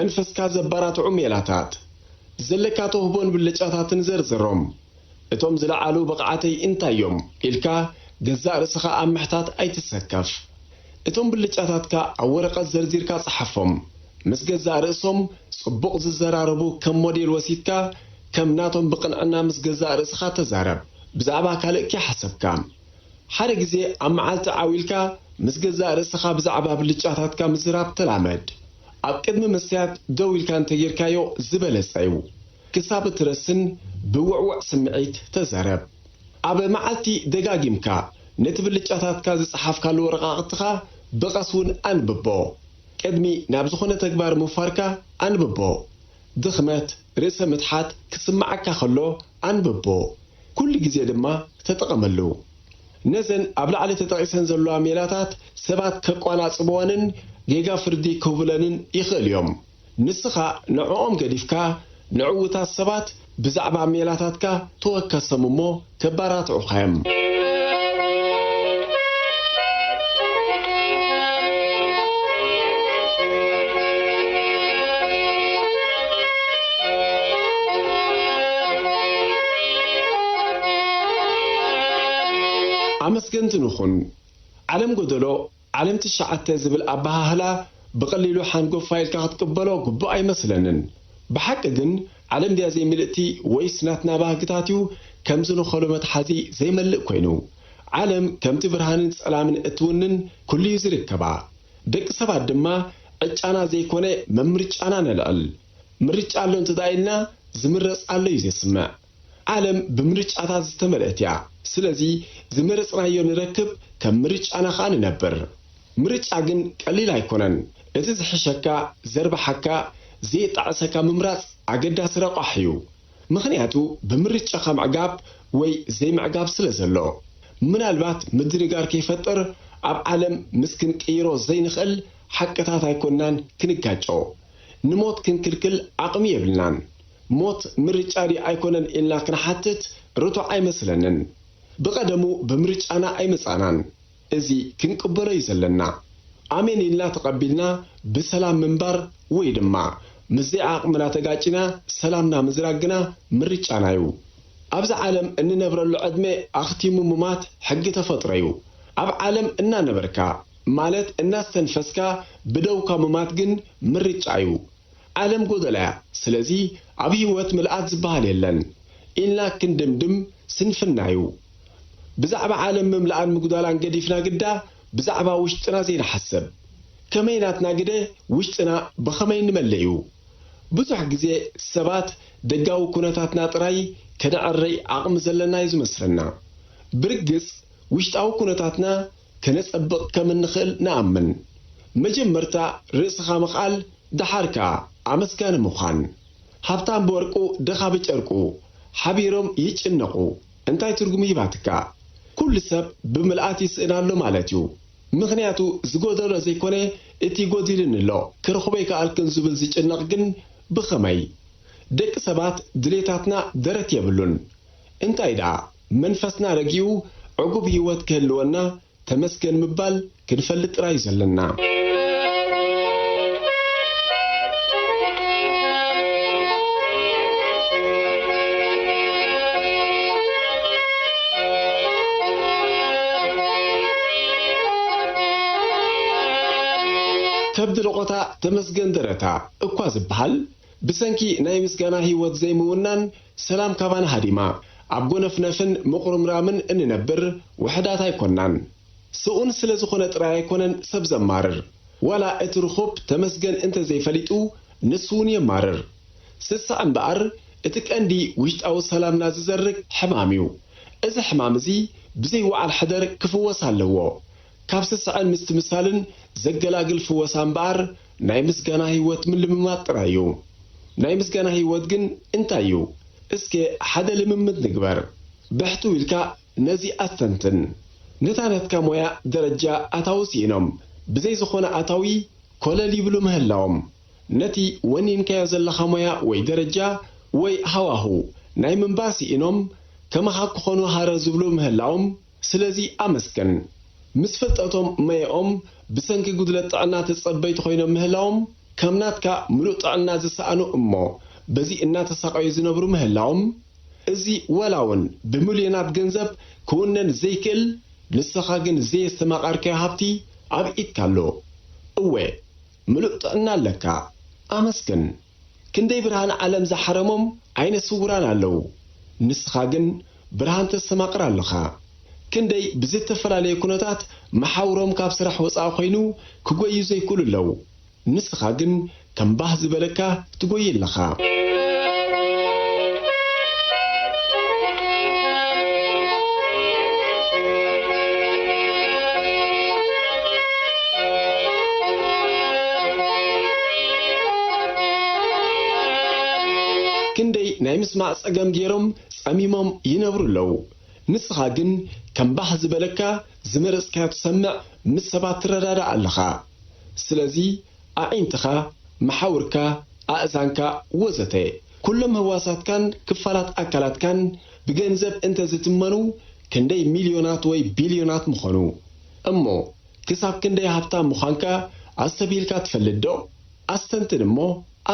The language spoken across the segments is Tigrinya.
መንፈስካ ዘባራትዑ ሜላታት፣ ዘለካ ተውህቦን ብልጫታትን ዘርዝሮም። እቶም ዝለዓሉ ብቕዓተይ እንታይ እዮም ኢልካ ገዛእ ርእስኻ ኣብ ምሕታት ኣይትሰከፍ። እቶም ብልጫታትካ ኣብ ወረቐት ዘርዚርካ ጸሓፎም። ምስ ገዛእ ርእሶም ጽቡቕ ዝዘራረቡ ከም ሞዴል ወሲድካ፣ ከም ናቶም ብቕንዕና ምስ ገዛእ ርእስኻ ተዛረብ። ብዛዕባ ካልእ ከይሓሰብካ። ሓደ ግዜ ኣብ መዓልቲ ዓው ኢልካ ምስ ገዛእ ርእስኻ ብዛዕባ ብልጫታትካ ምዝራብ ተላመድ። ኣብ ቅድሚ መስትያት ደው ኢልካ እንተጌርካዮ ዝበለጸ እዩ። ክሳብ እትረስን ብውዕዉዕ ስምዒት ተዛረብ። ኣብ መዓልቲ ደጋጊምካ ነቲ ብልጫታትካ ዝጸሓፍካሉ ወረቓቕትኻ ብቐስ እውን ኣንብቦ። ቅድሚ ናብ ዝኾነ ተግባር ምውፋርካ ኣንብቦ። ድኽመት፣ ርእሰ ምትሓት ክስምዓካ ከሎ ኣንብቦ። ኩሉ ግዜ ድማ ተጠቐመሉ። ነዘን ኣብ ላዕሊ ተጠቒሰን ዘለዋ ሜላታት ሰባት ከቋናጽብወንን ጌጋ ፍርዲ ክህቡለንን ይኽእሉ እዮም። ንስኻ ንዕኦም ገዲፍካ ንዕዉታት ሰባት ብዛዕባ ሜላታትካ ተወከሶም እሞ ከባራትዑኻ እዮም። ኣመስገንቲ ንኹን። ዓለም ጎደሎ፣ ዓለም ትሽዓተ ዝብል ኣበሃህላ ብቐሊሉ ሓንጎፋ ኢልካ ክትቅበሎ ግቡእ ኣይመስለንን። ብሓቂ ግን ዓለም ድያ ዘይምልእቲ ወይስ ናትና ባህግታት እዩ ከምዚ ንኸሎ መትሓዚ ዘይመልእ ኮይኑ? ዓለም ከምቲ ብርሃንን ጸላምን እትውንን ኩሉ እዩ ዝርከባ። ደቂ ሰባት ድማ ዕጫና ዘይኮነ መምርጫና ነልዕል። ምርጫ ኣሎ እንተ ደኣ ኢልና ዝምረጽ ኣሎ እዩ ዘስምዕ። ዓለም ብምርጫታት ዝተመልአት እያ። ስለዚ ዝመረጽናዮ ንረክብ፣ ከም ምርጫና ኸኣ ንነብር። ምርጫ ግን ቀሊል ኣይኮነን። እቲ ዝሕሸካ፣ ዘርብሓካ፣ ዘየጣዕሰካ ምምራጽ ኣገዳሲ ረቋሒ እዩ። ምኽንያቱ ብምርጫኻ ምዕጋብ ወይ ዘይምዕጋብ ስለ ዘሎ። ምናልባት ምድንጋር ከይፈጥር ኣብ ዓለም ምስ ክንቅይሮ ዘይንኽእል ሓቅታት ኣይኮንናን ክንጋጮ። ንሞት ክንክልክል ዓቕሚ የብልናን። ሞት ምርጫ ድዩ ኣይኮነን ኢልና ክንሓትት ርቱዕ ኣይመስለንን። ብቐደሙ ብምርጫና ኣይመጻእናን። እዚ ክንቅበሎ እዩ ዘለና። ኣሜን ኢልና ተቐቢልና ብሰላም ምንባር ወይ ድማ ምስ ዘይዓቕምና ተጋጪና ሰላምና ምዝራግ ግና ምርጫና እዩ። ኣብዚ ዓለም እንነብረሉ ዕድመ ኣኽቲሙ ምማት ሕጊ ተፈጥሮ እዩ። ኣብ ዓለም እናነበርካ፣ ማለት እናስተንፈስካ ብደውካ ምማት ግን ምርጫ እዩ። ዓለም ጎደላ እያ። ስለዚ ኣብ ህይወት ምልኣት ዝበሃል የለን ኢልና ክንድምድም ስንፍና እዩ። ብዛዕባ ዓለም ምምላኣን ምጉዳላን ገዲፍና ግዳ ብዛዕባ ውሽጥና ዘይንሓስብ። ከመይ ናትና ግደ ውሽጥና ብኸመይ ንመልእ እዩ። ብዙሕ ግዜ ሰባት ደጋዊ ኩነታትና ጥራይ ከነዕርይ ዓቕሚ ዘለና እዩ ዝመስለና። ብርግጽ ውሽጣዊ ኩነታትና ከነጸብቕ ከም እንኽእል ንኣምን። መጀመርታ ርእስኻ ምኽኣል፣ ደሓር ከኣ ኣመስጋኒ ምዃን። ሃብታም ብወርቁ፣ ድኻ ብጨርቁ፣ ሓቢሮም ይጭነቑ። እንታይ ትርጉም ሂባትካ? ኩሉ ሰብ ብምልኣት ይስእን ኣሎ ማለት እዩ። ምኽንያቱ ዝጎደሎ ዘይኮነ፣ እቲ ጎዲሉኒ ኣሎ፣ ክረኽቦ ኣይከኣልኩን ዝብል ዝጭነቕ ግን ብኸመይ? ደቂ ሰባት ድሌታትና ደረት የብሉን። እንታይ ደኣ መንፈስና ረጊኡ ዕጉብ ህይወት ክህልወና ተመስገን ምባል ክንፈልጥ ጥራይ እዩ ዘለና። ከብዲ ልቖታ ተመስገን ደረታ እኳ ዝበሃል፣ ብሰንኪ ናይ ምስጋና ህይወት ዘይምውናን ሰላም ካባና ሃዲማ፣ ኣብ ጎነፍነፍን ምቑርምራምን እንነብር ውሑዳት ኣይኮናን። ስኡን ስለ ዝኾነ ጥራይ ኣይኮነን ሰብ ዘማርር። ዋላ እቲ ርኹብ ተመስገን እንተ ዘይፈሊጡ፣ ንሱ እውን የማርር። ስስዐ እምበኣር፣ እቲ ቀንዲ ውሽጣዊ ሰላምና ዝዘርግ ሕማም እዩ። እዚ ሕማም እዚ ብዘይ ወዓል ሕደር ክፍወስ ኣለዎ። ካብ ስስዐን ምስትምሳልን ዘገላግል ፍወሳ እምበኣር፣ ናይ ምስጋና ህይወት ምልምማድ ጥራይ እዩ። ናይ ምስጋና ህይወት ግን እንታይ እዩ? እስከ ሓደ ልምምድ ንግበር። ብሕትው ኢልካ ነዚ ኣስተንትን። ነታ ናትካ ሞያ ደረጃ ኣታዊ ስኢኖም፣ ብዘይ ዝኾነ ኣታዊ ኮለል ይብሉ ምህላዎም። ነቲ ወኒንካዮ ዘለኻ ሞያ ወይ ደረጃ ወይ ሃዋሁ ናይ ምንባር ስኢኖም፣ ከማኻ ክኾኑ ሃረር ዝብሉ ምህላዎም፣ ስለዚ ኣመስግን። ምስ ፍልጠቶም መየኦም ብሰንኪ ጉድለት ጥዕና ተጸበይቲ ኮይኖም ምህላዎም ከም ናትካ ምሉእ ጥዕና ዝሰኣኑ እሞ በዚ እናተሳቐዩ ዝነብሩ ምህላዎም፣ እዚ ዋላ እውን ብሚልዮናት ገንዘብ ክውነን ዘይክእል፣ ንስኻ ግን ዘየስተማቐርካዮ ሃብቲ ኣብ ኢድካ ኣሎ። እወ፣ ምሉእ ጥዕና ኣለካ። ኣመስግን። ክንደይ ብርሃን ዓለም ዝሓረሞም ዓይነ ስውራን ኣለዉ። ንስኻ ግን ብርሃን ተስተማቕር ኣለኻ። ክንደይ ብዝተፈላለየ ኩነታት መሓውሮም ካብ ስራሕ ወጻኢ ኮይኑ ክጎዩ ዘይክእሉ ኣለዉ። ንስኻ ግን ከም ባህ ዝበለካ ትጎይ ኣለኻ። ክንደይ ናይ ምስማዕ ጸገም ገይሮም ጸሚሞም ይነብሩ ኣለዉ። ንስኻ ግን ከም ባህ ዝበለካ ዝመረጽካዮ ትሰምዕ፣ ምስ ሰባት ትረዳዳእ ኣለኻ። ስለዚ ኣዒንትኻ፣ መሓውርካ፣ ኣእዛንካ ወዘተ ኩሎም ህዋሳትካን ክፋላት ኣካላትካን ብገንዘብ እንተ ዝትመኑ ክንደይ ሚልዮናት ወይ ቢልዮናት ምኾኑ። እሞ ክሳብ ክንደይ ሃብታም ምዃንካ ኣስተብሂልካ ትፈልጥ ዶ? ኣስተንትን እሞ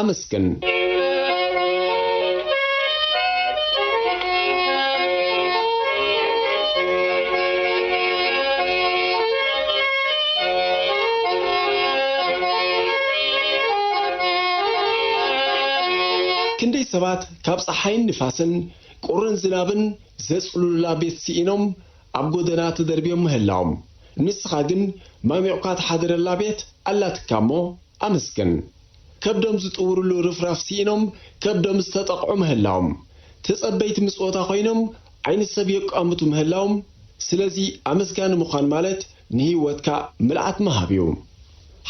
ኣመስግን። ክንደይ ሰባት ካብ ጸሓይን ንፋስን ቁርን ዝናብን ዘጽልሉላ ቤት ስኢኖም ኣብ ጎደና ተደርብዮም ምህላዎም፣ ንስኻ ግን ማሚቑካ ትሓድረላ ቤት ኣላትካ እሞ ኣመስግን። ከብዶም ዝጥውርሉ ርፍራፍ ስኢኖም ከብዶም ዝተጠቕዑ ምህላዎም፣ ተጸበይቲ ምጽወታ ኮይኖም ዓይኒ ሰብ የቋምቱ ምህላዎም፣ ስለዚ ኣመስጋኒ ምዃን ማለት ንህይወትካ ምልኣት ምሃብ እዩ።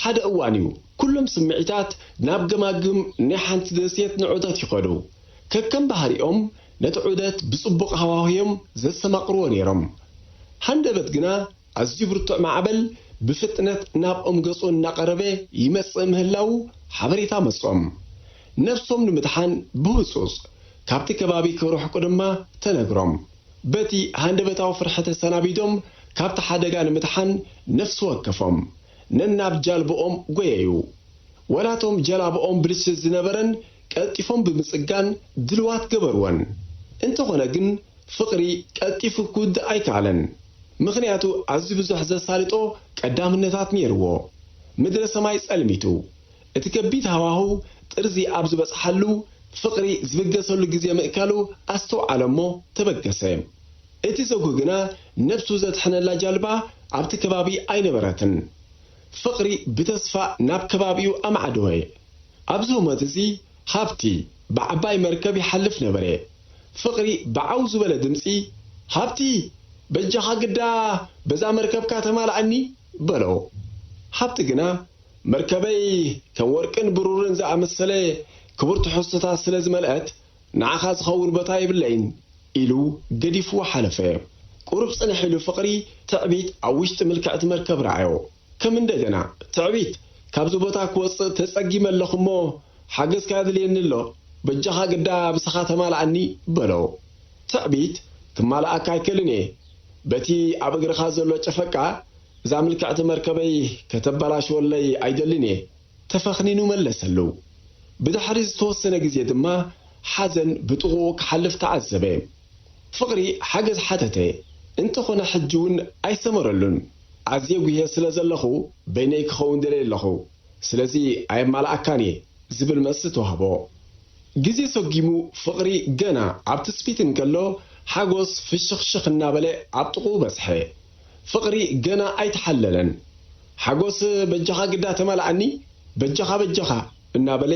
ሓደ እዋን እዩ፣ ኩሎም ስምዒታት ናብ ገማግም ናይ ሓንቲ ደሴት ንዑደት ይኸዱ። ከከም ባህሪኦም ነቲ ዑደት ብጽቡቕ ሃዋህዮም ዘስተማቕርዎ ነይሮም። ሃንደበት ግና ኣዝዩ ብርቱዕ ማዕበል ብፍጥነት ናብኦም ገጹ እናቐረበ ይመጽእ ምህላዉ ሓበሬታ መጾም። ነብሶም ንምድሓን ብህጹጽ ካብቲ ከባቢ ክርሕቁ ድማ ተነግሮም። በቲ ሃንደበታዊ ፍርሒ ተሰናቢዶም ካብቲ ሓደጋ ንምድሓን ነፍሲ ወከፎም ነናብ ጃልብኦም ጎየዩ። ወላቶም ጀላብኦም ብልሽት ዝነበረን ቀልጢፎም ብምጽጋን ድልዋት ገበርወን። እንተኾነ ግን ፍቕሪ ቀልጢፉ ክውድእ ኣይከኣለን። ምኽንያቱ ኣዝዩ ብዙሕ ዘሳልጦ ቀዳምነታት ነይርዎ። ምድረ ሰማይ ጸልሚቱ። እቲ ከቢድ ሃዋህው ጥርዚ ኣብ ዝበጽሓሉ ፍቕሪ ዝብገሰሉ ግዜ ምእካሉ ኣስተውዓለ እሞ ተበገሰ። እቲ ዘጉህ ግና ነብሱ ዘድሐነላ ጃልባ ኣብቲ ከባቢ ኣይነበረትን። ፍቕሪ ብተስፋ ናብ ከባቢኡ ኣማዕደወ። ኣብዚ ህሞት እዚ ሃብቲ ብዓባይ መርከብ ይሓልፍ ነበረ። ፍቕሪ ብዓው ዝበለ ድምጺ፣ "ሃብቲ፣ በጃኻ ግዳ በዛ መርከብካ ተማልኣኒ" በሎ። ሃብቲ ግና፣ "መርከበይ ከም ወርቅን ብሩርን ዝኣመሰለ ክቡር ትሕዝቶታት ስለ ዝመልአት፣ ንዓኻ ዝኸውን ቦታ የብለይን" ኢሉ ገዲፍዎ ሓለፈ። ቁሩብ ጽንሕ ኢሉ ፍቕሪ ትዕቢት ኣብ ውሽጢ ምልክዕቲ መርከብ ረኣዮ። ከም እንደገና፣ "ትዕቢት፣ ካብዚ ቦታ ክወጽእ ተጸጊመ ኣለኹ እሞ ሓገዝካ የድልየኒ ኣሎ፣ በጃኻ ግዳ ምሳኻ ተማልኣኒ" በሎ። ትዕቢት፣ "ክማልኣካ ኣይክእልን እየ፣ በቲ ኣብ እግርኻ ዘሎ ጨፈቃ እዛ ምልክዕቲ መርከበይ ከተበላሽወለይ ኣይደልን እየ" ተፈኽኒኑ መለሰሉ። ብድሕሪ ዝተወሰነ ግዜ ድማ ሓዘን ብጥቕኡ ክሓልፍ ተዓዘበ። ፍቕሪ ሓገዝ ሓተተ፣ እንተኾነ ሕጂ እውን ኣይሰመረሉን። "ኣዝየ ጉህየ ስለ ዘለኹ በይነይ ክኸውን ደልየ ኣለኹ፣ ስለዚ ኣየማልኣካን እየ" ዝብል መልሲ ተዋህቦ። ግዜ ሰጊሙ ፍቕሪ ገና ኣብ ትጽቢት እንከሎ፣ ሓጎስ ፍሽኽሽኽ እናበለ ኣብ ጥቕኡ በጽሐ። ፍቕሪ ገና ኣይተሓለለን። ሓጎስ፣ "በጃኻ ግዳ ተማልኣኒ፣ በጃኻ፣ በጃኻ" እናበለ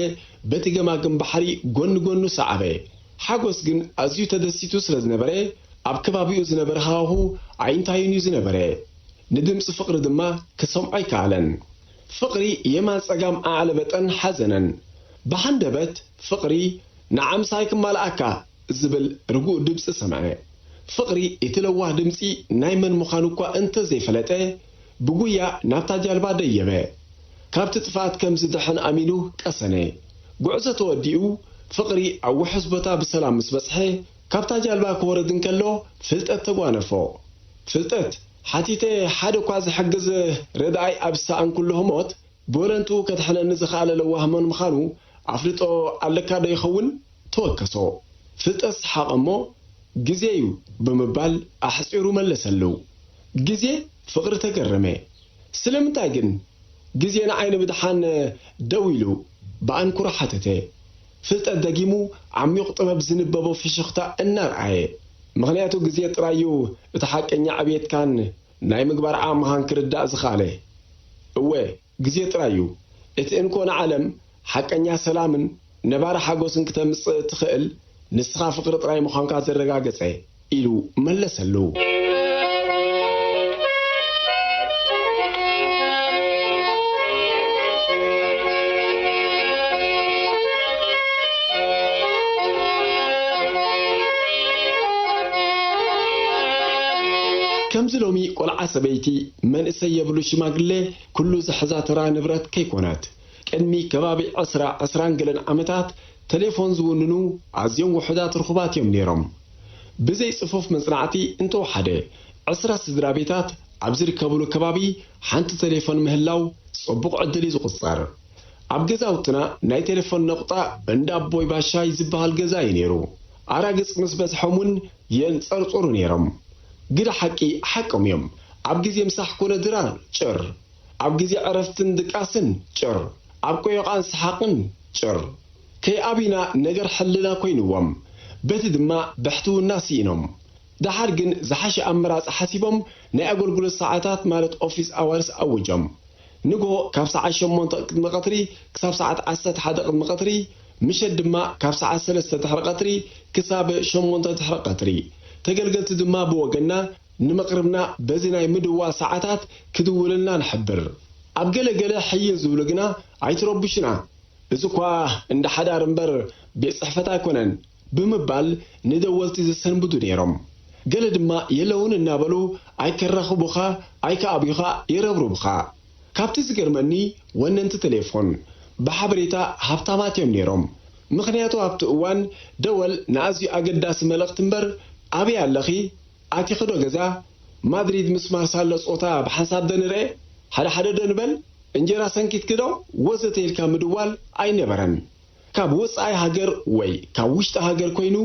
በቲ ገማግም ባሕሪ ጎኒ ጎኑ ሰዓበ። ሓጎስ ግን ኣዝዩ ተደሲቱ ስለ ዝነበረ፣ ኣብ ከባቢኡ ዝነበረ ሃዋሁ ኣይንታዩን እዩ ዝነበረ። ንድምጺ ፍቕሪ ድማ ክሰምዖ ኣይከኣለን። ፍቕሪ የማን ጸጋም ኣዕለበጠን ሓዘነን። ብሃንደበት ፍቕሪ፣ "ንዓ ምሳይ ክማልኣካ" ዝብል ርጉእ ድምጺ ሰምዐ። ፍቕሪ እቲ ለዋህ ድምጺ ናይ መን ምዃኑ እኳ እንተ ዘይፈለጠ፣ ብጉያ ናብታ ጃልባ ደየበ። ካብቲ ጥፍኣት ከም ዝድሕን ኣሚኑ ቀሰነ። ጉዕዞ ተወዲኡ፣ ፍቕሪ ኣብ ውሑስ ቦታ ብሰላም ምስ በጽሐ፣ ካብታ ጃልባ ክወርድ እንከሎ፣ ፍልጠት ተጓነፎ። "ፍልጠት፣ ሓቲተ ሓደ እኳ ዝሕግዝ ረዳኣይ ኣብ ዝሰኣንኩሉ ህሞት፣ ብወለንትኡ ከድሕነኒ ዝኸኣለ ለዋህ መን ምዃኑ ኣፍልጦ ኣለካ ዶ ይኸውን? ተወከሶ። ፍልጠት ሰሓቐ እሞ፣ ግዜ እዩ ብምባል ኣሕጺሩ መለሰሉ። ግዜ? ፍቕሪ ተገረመ። ስለምንታይ ግን? ግዜ ንዓይ ንምድሓን ደው ኢሉ ብኣንክሮ ሓተተ። ፍልጠት ደጊሙ ዓሚቕ ጥበብ ዝንበቦ ፍሽኽታ እናርኣየ። ምኽንያቱ ግዜ ጥራይ እዩ እቲ ሓቀኛ ዕብየትካን ናይ ምግባር ዓቕምኻን ክርዳእ ዝኸኣለ። እወ፣ ግዜ ጥራይ እዩ እቲ እንኮ ንዓለም ሓቀኛ ሰላምን ነባሪ ሓጎስን ክተምጽእ እትኽእል፣ ንስኻ ፍቕሪ ጥራይ ምዃንካ ዘረጋገጸ፣ ኢሉ መለሰሉ። ከምዚ ሎሚ ቆልዓ ሰበይቲ፣ መንእሰይ የብሉ ሽማግሌ፣ ኩሉ ዝሕዛ ተራ ንብረት ከይኮነት። ቅድሚ ከባቢ ዕስራ፣ ዕስራን ገለን ዓመታት፣ ቴሌፎን ዝውንኑ ኣዝዮም ውሑዳት ርኹባት እዮም ነይሮም። ብዘይ ጽፉፍ መጽናዕቲ እንተወሓደ፣ ዕስራ ስድራ ቤታት ኣብ ዝርከብሉ ከባቢ ሓንቲ ቴሌፎን ምህላው ጽቡቕ ዕድል እዩ ዝቑጸር። ኣብ ገዛውትና ናይ ቴሌፎን ነቑጣ እንዳ ኣቦይ ባሻይ ዝበሃል ገዛ እዩ ነይሩ። ኣራግጽ ምስ በዝሖም እውን የንጸርጽሩ ነይሮም። ግደ ሓቂ ሓቆም እዮም። ኣብ ግዜ ምሳሕ ኮነ ድራር ጭር፣ ኣብ ግዜ ዕረፍትን ድቃስን ጭር፣ ኣብ ቆዮቓን ሰሓቕን ጭር። ከይኣብዩና ነገር ሕልና ኮይንዎም፣ በቲ ድማ ብሕትውና ስኢኖም። ደሓር ግን ዝሓሸ ኣመራጻ ሓሲቦም ናይ ኣገልግሎት ሰዓታት ማለት ኦፊስ ኣዋርስ ኣውጆም። ንግሆ ካብ ሰዓት ሸሞንተ ቅድሚ ቀትሪ ክሳብ ሰዓት ዓሰርተ ሓደ ቅድሚ ቀትሪ፣ ምሸት ድማ ካብ ሰዓት ሰለስተ ድሕሪ ቀትሪ ክሳብ ሸሞንተ ድሕሪ ቀትሪ። ተገልገልቲ ድማ ብወገንና ንመቕርብና በዚ ናይ ምድዋል ሰዓታት ክድውልልና ንሕብር። ኣብ ገለ ገለ ሕይል ዝብሉ ግና ኣይትረብሹና፣ እዚ እኳ እንዳ ሓዳር እምበር ቤት ጽሕፈት ኣይኮነን ብምባል ንደወልቲ ዘሰንብዱ ነይሮም። ገለ ድማ የለውን እናበሉ ኣይከራኽቡኻ ኣይከኣብዩኻ የረብርቡኻ። ካብቲ ዝገርመኒ ወነንቲ ቴሌፎን ብሓበሬታ ሃብታማት እዮም ነይሮም። ምኽንያቱ ኣብቲ እዋን ደወል ንኣዝዩ ኣገዳሲ መልእኽቲ እምበር ኣበይ ኣለኺ? ኣቲኺ ዶ ገዛ? ማድሪድ ምስ ማርሳሎ ጾታ ብሓንሳብ ዶ ንርኤ? ሓደ ሓደ ዶ ንበል? እንጀራ ሰንኪትኪ ዶ? ወዘተ ኢልካ ምድዋል ኣይነበረን። ካብ ወጻኢ ሃገር ወይ ካብ ውሽጢ ሃገር ኮይኑ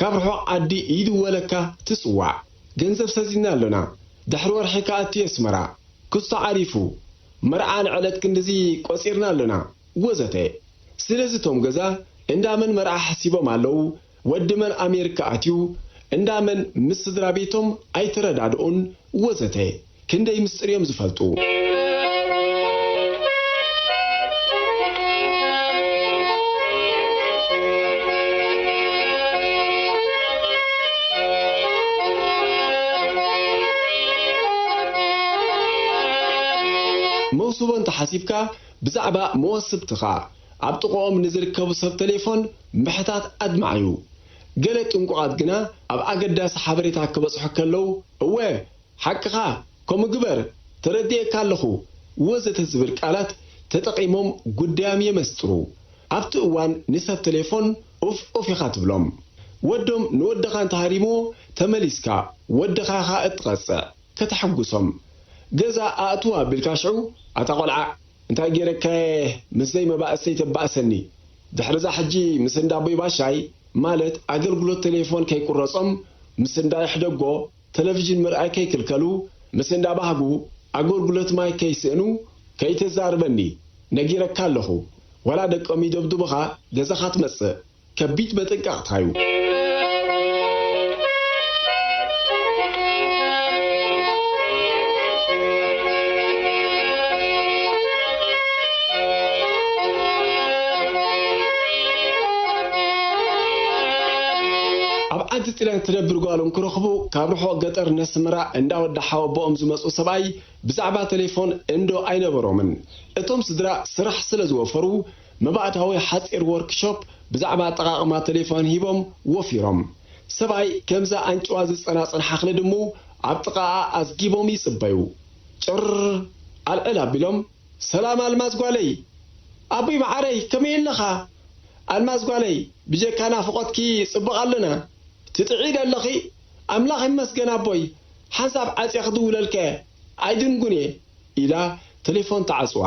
ካብ ርሑቕ ዓዲ ይድወለካ ትጽዋዕ። ገንዘብ ሰዚና ኣሎና። ድሕሪ ወርሒ ክኣቱ እየ ኣስመራ። ክስቶ ዓሪፉ። መርዓ ንዕለት ክንድዚ ቆጺርና ኣሎና። ወዘተ። ስለዚ እቶም ገዛ እንዳ መን መርዓ ሓሲቦም ኣለዉ፣ ወዲ መን ኣሜሪካ ኣትዩ፣ እንዳ መን ምስ ስድራ ቤቶም ኣይተረዳድኡን ወዘተ። ክንደይ ምስጢር እዮም ዝፈልጡ። መውስቦ እንተሓሲብካ ብዛዕባ መወስብትኻ ኣብ ጥቕኦም ንዝርከቡ ሰብ ቴሌፎን ምሕታት ኣድማዕ እዩ። ገለ ጥንቁቓት ግና ኣብ ኣገዳሲ ሓበሬታ ክበጽሑ ከለዉ፣ እወ፣ ሓቅኻ፣ ከምኡ ግበር፣ ተረዲኤካ ኣለኹ፣ ወዘተ ዝብል ቃላት ተጠቒሞም ጉዳዮም የመስጥሩ። ኣብቲ እዋን ንሰብ ቴሌፎን ኡፍ ኡፍ ኢኻ ትብሎም። ወዶም ንወድኻ እንተሃሪምዎ ተመሊስካ ወድኻ ኢኻ እትቐጽዕ። ከተሐጉሶም። ገዛ ኣእትዋ ኣቢልካ ሽዑ፣ ኣታ ቖልዓ፣ እንታይ ገይረካየ ምስ ዘይመባእሰይ ተባእሰኒ? ድሕርዛ ሕጂ ምስ እንዳ ኣቦይ ባሻይ፣ ማለት ኣገልግሎት ቴሌፎን ከይቁረጾም፣ ምስ እንዳ ይሕደጎ፣ ቴሌቪዥን ምርኣይ ከይክልከሉ፣ ምስ እንዳ ባህጉ፣ ኣገልግሎት ማይ ከይስእኑ፣ ከይተዛርበኒ። ነጊረካ ኣለኹ። ዋላ ደቆም ይደብድቡኻ፣ ገዛኻ ትመጽእ። ከቢድ መጠንቀቕታ እዩ። ኣብ ዓዲ ጥልያን ትነብር ጓሎም ክረኽቡ ካብ ርሑቕ ገጠር ነስመራ እንዳ ወዲ ሓወቦኦም ዝመጹ ሰብኣይ ብዛዕባ ቴሌፎን እንዶ ኣይነበሮምን። እቶም ስድራ ስራሕ ስለ ዝወፈሩ መባእታዊ ሓጺር ወርክሾፕ ብዛዕባ ኣጠቓቕማ ቴሌፎን ሂቦም ወፊሮም። ሰብኣይ ከምዛ ኣንጭዋ ዝጸናጸን ሓኽሊ ድሙ ኣብ ጥቓኣ ኣዝጊቦም ይጽበዩ። ጭር ኣልዕል ኣቢሎም፣ "ሰላም ኣልማዝ ጓለይ!" "ኣቦይ መዓረይ፣ ከመይ ኣለኻ?" "ኣልማዝ ጓለይ፣ ብጀካ ናፍቖትኪ ጽቡቕ ኣለና። ትጥዕዪ ዶ ኣለኺ?" "ኣምላኽ ይመስገን ኣቦይ፣ ሓንሳብ ዓጽየ ክድውለልከ ኣይድንጉን እየ" ኢላ ቴሌፎን ተዓጽዋ።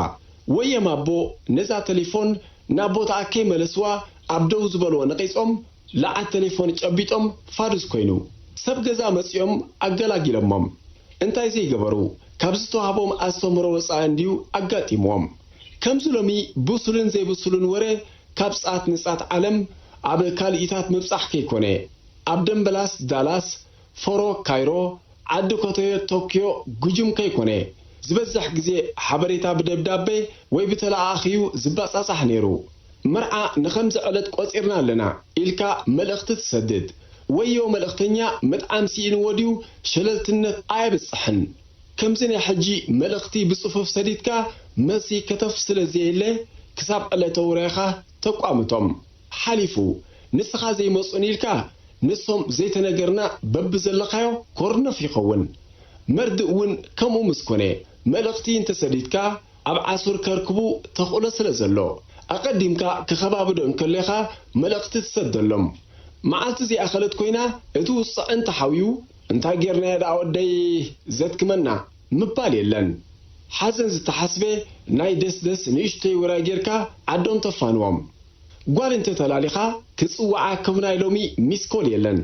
ወየም ኣቦ ነዛ ተሌፎን ናብ ቦታኣ ከይመለስዋ ኣብ ደው ዝበልዎ ነቒጾም ለዓት ተሌፎን ጨቢጦም ፋዱስ ኮይኑ ሰብ ገዛ መጺኦም ኣገላጊሎሞም። እንታይ ዘይገበሩ? ካብ ዝተዋህቦም ኣስተምህሮ ወጻኢ እንድዩ ኣጋጢምዎም። ከምዚ ሎሚ ብሱልን ዘይብሱልን ወረ ካብ ጻት ንጻት ዓለም ኣብ ካልኢታት ምብጻሕ ከይኮነ፣ ኣብ ደምበላስ ዳላስ፣ ፎሮ ካይሮ፣ ዓዲ ኮተዮ ቶክዮ ጉጅም ከይኮነ፣ ዝበዝሕ ግዜ ሓበሬታ ብደብዳቤ ወይ ብተለኣኣኺዩ ዝባጻጻሕ ነይሩ። መርዓ ንኸምዚ ዕለት ቆጺርና ኣለና ኢልካ መልእኽቲ ትሰድድ። ወዮ መልእኽተኛ ምጥዓም ስኢንዎ ድዩ ሸለልትነት ኣየብጽሕን። ከምዚ ናይ ሕጂ መልእኽቲ ብጽፉፍ ሰዲድካ መልሲ ከተፍ ስለ ዘየለ ክሳብ ዕለተ ውራይኻ ተቋምቶም። ሓሊፉ ንስኻ ዘይመጹን ኢልካ ንሶም ዘይተነገርና በብዘለኻዮ ኮርነፍ ይኸውን። መርድእ እውን ከምኡ ምስ ኮነ መልእኽቲ እንተሰዲድካ ኣብ ዓሱር ከርክቡ ተኽእሎ ስለ ዘሎ ኣቐዲምካ ክኸባብዶ እንከሌኻ መልእኽቲ ትሰደሎም። መዓልቲ ዘይኣኸለት ኮይና እቲ ውጽዕ እንተሓውዩ እንታይ ጌርናዮ ደኣ ወደይ ዘትክመና ምባል የለን። ሓዘን ዝተሓስበ ናይ ደስደስ ንእሽተይ ውራይ ጌርካ ዓዶም ተፋንዎም። ጓል እንተ ተላሊኻ ክጽውዓ ከም ናይ ሎሚ ሚስኮል የለን።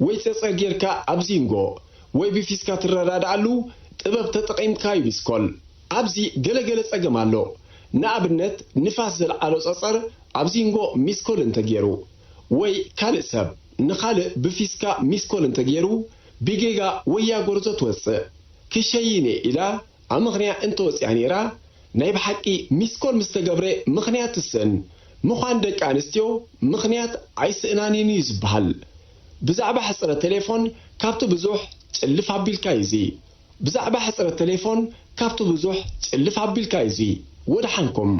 ወይ ጸጸር ጌርካ ኣብ ዚንጎ ወይ ብፊስካ ትረዳድኣሉ ጥበብ ተጠቒምካ እዩ ሚስኮል። ኣብዚ ገለገለ ጸገም ኣሎ። ንኣብነት ንፋስ ዘልዓሎ ጸጸር ኣብ ዚንጎ ሚስኮል እንተጌሩ ወይ ካልእ ሰብ ንኻልእ ብፊስካ ሚስኮል እንተጌሩ ብጌጋ ወያ ጎርዞ ትወጽእ። ክሸይን እየ ኢላ ኣመኽንያ እንተወጺኣ ነይራ ናይ ብሓቂ ሚስኮል ምስ ተገብረ ምኽንያት ትስእን ምዃን ደቂ ኣንስትዮ ምኽንያት ኣይስእናንን እዩ ዝበሃል። ብዛዕባ ሕጽረት ቴሌፎን ካብቲ ብዙሕ ጭልፍ ኣቢልካ እዩ እዚ። ብዛዕባ ሕጽረት ቴሌፎን ካብቲ ብዙሕ ጭልፍ ኣቢልካ እዩ እዚ። ወድሓንኩም።